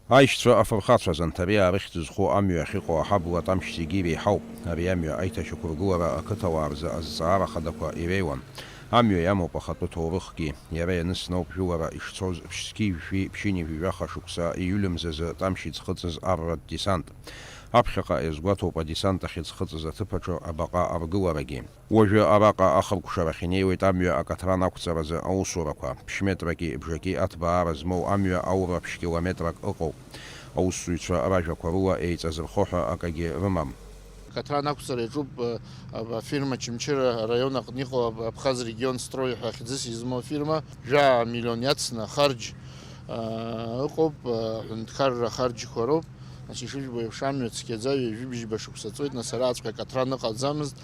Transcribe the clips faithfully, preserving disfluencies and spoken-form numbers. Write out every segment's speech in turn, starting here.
Аишьцәа афырхацәа Занҭариаа рыхьӡ зху амҩа ахьыҟоу аҳабла Тамшь зегьы иреиҳауп. Ари амҩа аиҭашьақәыргылара ақыҭауаа рзы азҵаара хадақәа иреиуан. Амҩа иамоуп ахатәы ҭоурыхгьы. Иара ианысноуп жәылара ишцоз ԥшь-зқьи жәшәи ԥшьынҩажәи жәаха шықәса июль мзазы Тамшь иӡхыҵыз арратә десант. Аԥхьаҟа иазгәаҭоуп адесант ахь иӡхыҵыз аҭыԥ аҿы абаҟа аргыларагьы. Уажәы араҟа ахыркәшарахь инеиуеит амҩа акаҭран ақәҵаразы аусурақәа. Ԥшь-метраки бжаки аҭбаара змоу амҩа аура ԥшь-километрак ыҟоуп. Аусзуҩцәа ражәақәа рыла еиҵазырхо ҳәа акагьы рымам. Акаҭран ақәҵара иаҿуп, э, афирма Очамчыра араион аҟны иҟоу Аб-, Абхаз регион строй ҳәа хьӡыс измоу афирма. Жәаа миллион иацны ахарџь, э, ыҟоуп, э, аҳәынҭқарра ахарџьқәа роуп. Нас ишыжәбо еиԥш, амҩа цқьаӡа ҩажәи бжьба шықәса ҵуеит, нас араҟаҵәҟьа акаҭран ыҟаӡамызт,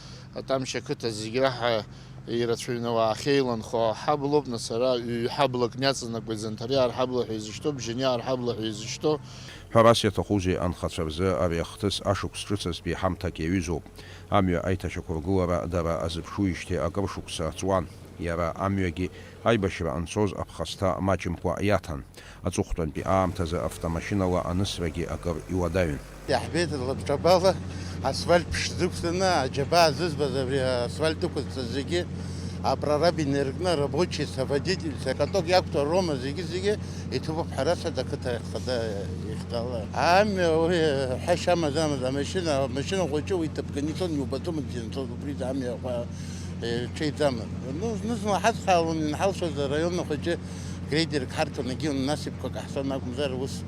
Тамшь ақыҭа зегь раҳа ирацәаҩны ауаа ахьеиланхо аҳаблоуп, нас ара ҩ-ҳаблак иаҵанакуеит, Занҭариаа рҳабла ҳәа изышьҭоу, Бжьаниаа рҳабла ҳәа изышьҭоу. Ҳәарас иаҭахузеи, анхацәа рзы ари ахҭыс ашықәс ҿыц азтәи ҳамҭак иаҩызоуп. Амҩа аиҭашьақәыргылара дара азыԥшуижьҭеи акыр шықәса ҵуан. Иара амҩагьы аибашьра анцоз аԥхасҭа маҷымкәа иаҭан. Аҵыхәтәантәи аамҭазы автомашьынала анысрагьы акыр иуадаҩын. Иаҳбеит лабҿабала асфальт ԥшӡықәсаны, аџьабаа зызбаз абри асфальт ықәызҵаз зегьы апрораб инаркны, арабочица, аводительцәа, акаток иақәтәа Рома зегьы-зегьы иҭабуп, ҳәарас ақыҭа хада ихьӡала. Амҩа уи ҳәашьа амаӡамызт, амашьына, амашьына хәыҷы уи ҭыԥганы ицон, иубаӡомызт ианцоз, убри амҩа ҳәа, э, ҽеиӡамызт. Ну, зны-зынла ҳадҳәалон, инҳалшоз араион ахәыҷы грейдерк ҳарҭон, егьи насыԥқәак ҟаҳҵон акәымзар, ус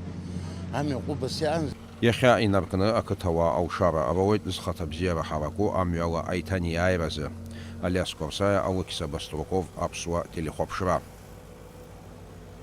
амҩа ҟәыбас иаан. Иахьа инаркны ақыҭауаа алшара роуеит зхаҭа бзиара ҳараку амҩала аиҭанеиааиразы. Алиас Қәарсаиа, Алықьса Баструков, Аԥсуа телехәаԥшра.